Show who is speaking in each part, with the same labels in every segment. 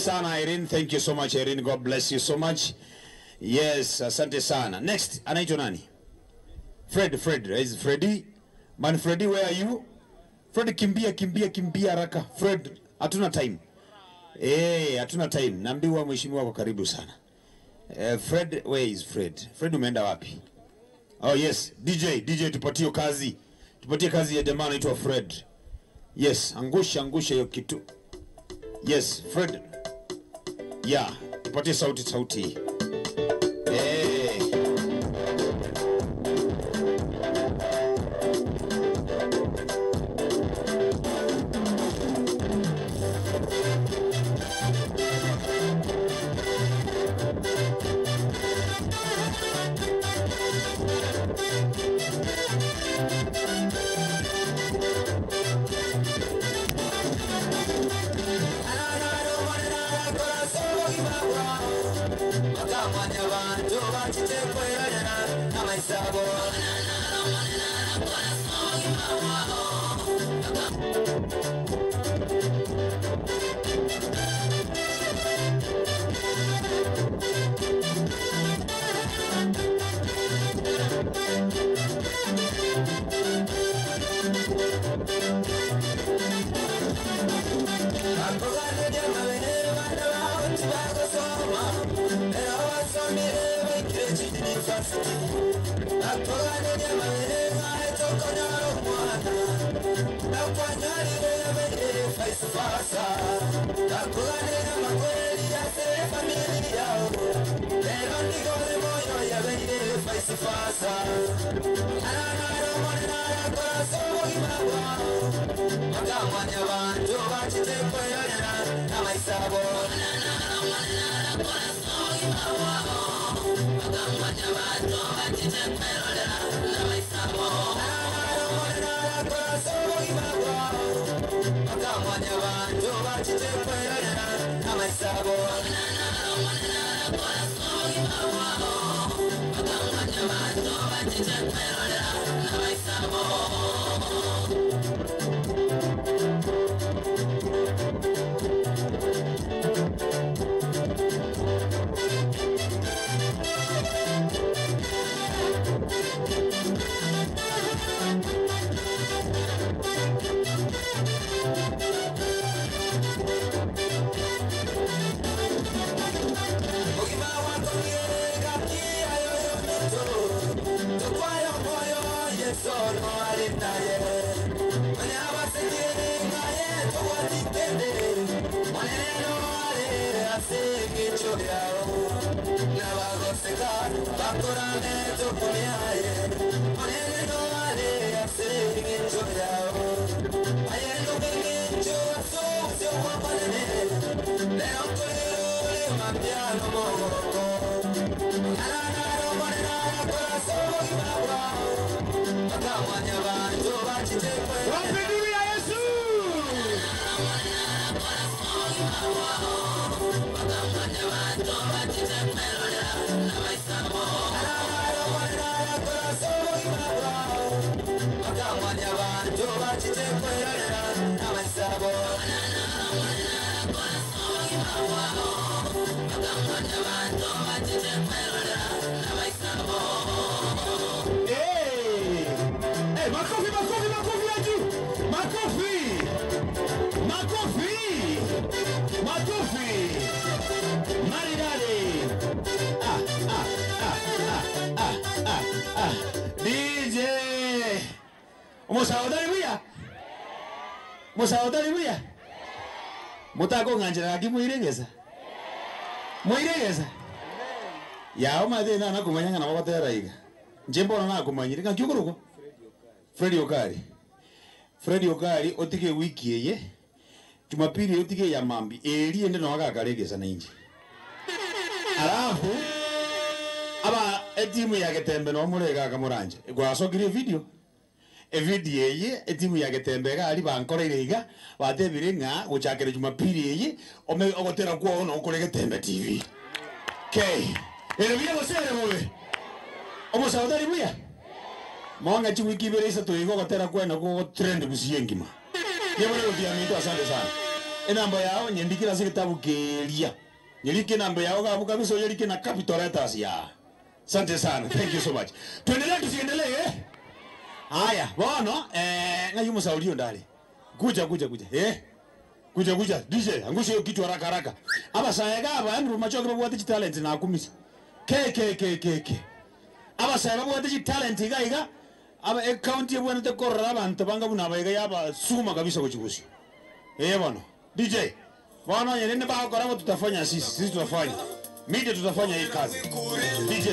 Speaker 1: sana Irene, thank you so much Irene, God bless you so much. Yes, asante sana. Next, anaitwa nani? Fred, Fred, is Freddy. Man Freddy, where are you? Fred, kimbia kimbia kimbia haraka. Fred, hatuna time. Eh, hatuna time. Naambiwa mheshimiwa wako karibu sana. Eh, Fred, where is Fred? Fred umeenda wapi? Oh yes, DJ, DJ tupatie kazi. Tupatie kazi ya jamaa anaitwa Fred. Yes, angusha angusha hiyo kitu. Yes, Fred. Yeah, tupatie sauti sauti. Eh. Wapi ya Yesu? Hey! Hey, makofi, makofi, makofi ya juu. Makofi. Makofi. Makofi. Maridadi. Ah, ah, ah, ah, ah, ah, ah. DJ. Omusawo tari buya? Omusawo tari buya? Mutakong'anchera gaki moiregesa? Moiregesa? Yao mathina nakumanya ng'a nabo batera iga. Inche mbono nakumanyire ng'aki okorokwa? Fred Okari. Fred Okari otige wiki eye Jumapili otige ya mambi eri ende no agakaregesa na inche. Alafu aba etimu ya Getembe no murega akamoranje. Gwasokire video. Evideo eye etimu ya Getembe iga ari bankoreire iga batebire ng'a gochakera Jumapili eye ome ogotera kwao no okore Getembe TV. K. Ere buya gose ere bobe? Omosawo tari buya? Monga chiwiki ibere isato igo ogotera kwena gogotrend gusii engima. Yebore gotiga minto asante sana. Enamba yao nyendikire ase egetabu keria. Nyerike enamba yao iga abwo kabisa oyerike na capital letters yaa. Asante sana, thank you so much. Tuendelee tusiendelee? Haya, bono eh, ng'ai omosauri onde are? Kuja kuja kuja. Eh? Kuja kuja. DJ, angusha hiyo kitu haraka haraka. Abasae iga aba, yaani bomachoke babwate chitalent nakumisa. Ke ke ke ke ke. Abasae babwate chitalent iga iga, aba ecounty ebwenerete korora abanto banga buna aba iga yabasukuma kabisa gochia bosio. Ee bono. DJ, bono onye rende bagokora bo tutafanya sisi, sisi tutafanya. Media tutafanya hii kazi. DJ.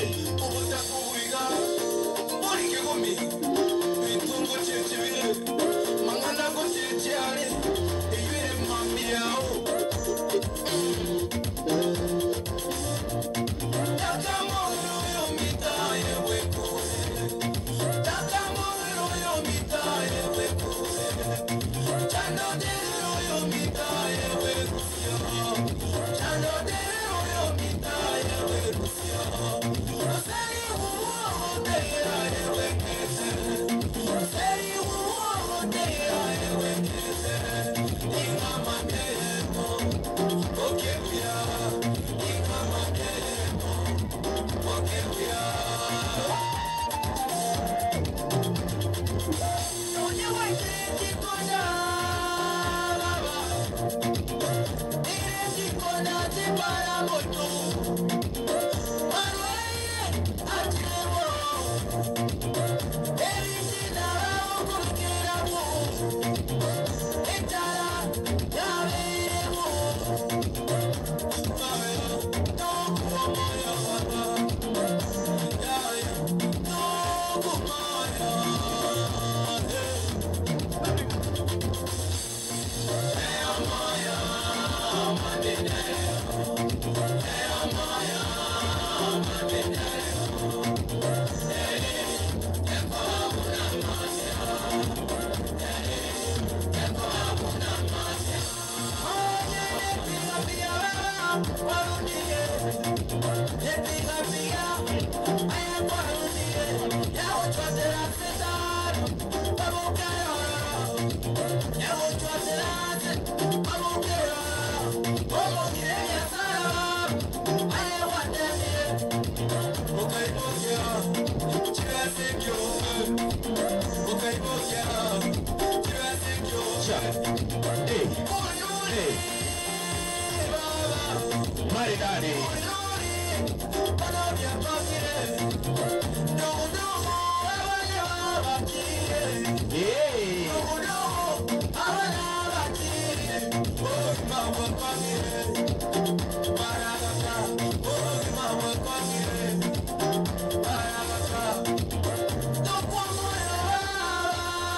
Speaker 1: Maridadi. Hey. Hey. Hey. Hey.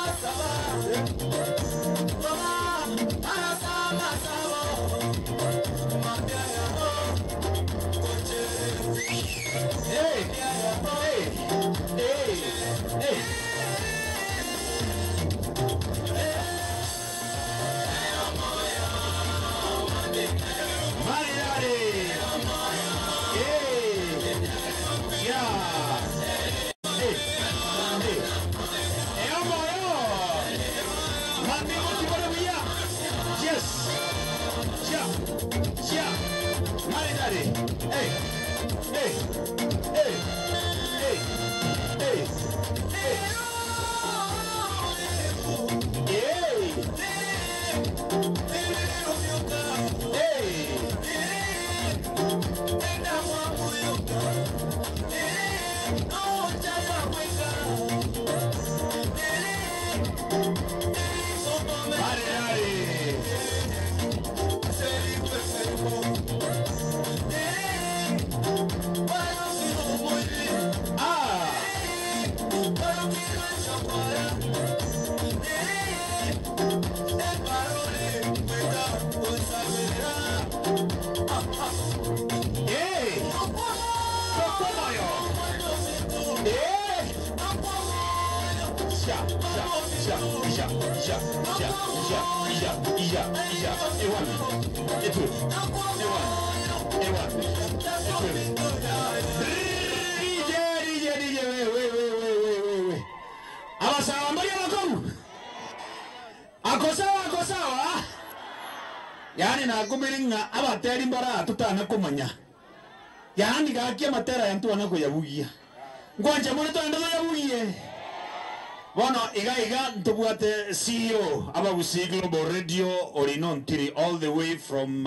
Speaker 1: Hey. Maridadi. Hey. Yeah. Hey. Hey. Eomo, eomo. Mami, moti buya. Yes. Yeah. Yeah. Maridadi. Hey. Hey. Hey. Hey. Hey. Hey. Hey. Hey. Maridadi. Ah. Hey. Tokomoyo. Hey. Sha, sha, sha, sha, sha, sha, sha, sha, sha, sha. Ewan. Etu. Ewan. Ewan. Etu. DJ, DJ, DJ, we, we, we, we, we, we, we. Abasawa mbali abakoru. Ako sawa, ako sawa. Yaani nakumire ng'a abateri mbare aa totana komanya. Yaani gaki amatera aya ntwana koyabugia. Nkwancha more togende toyabugie. Bono iga iga ntobwate CEO Abagusii Global Radio Orino Ntiri all the way from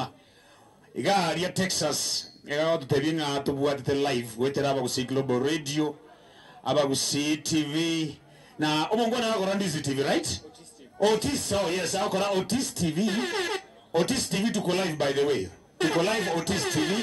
Speaker 1: iga aria Texas iga agototebia ng'a tobwatete live goetera Abagusii Global Radio, Abagusii TV na omongwana agakora Ndizi TV right? Otis oh yes agokora Otis TV. Otis TV tuko live by the way. Tuko live Otis TV.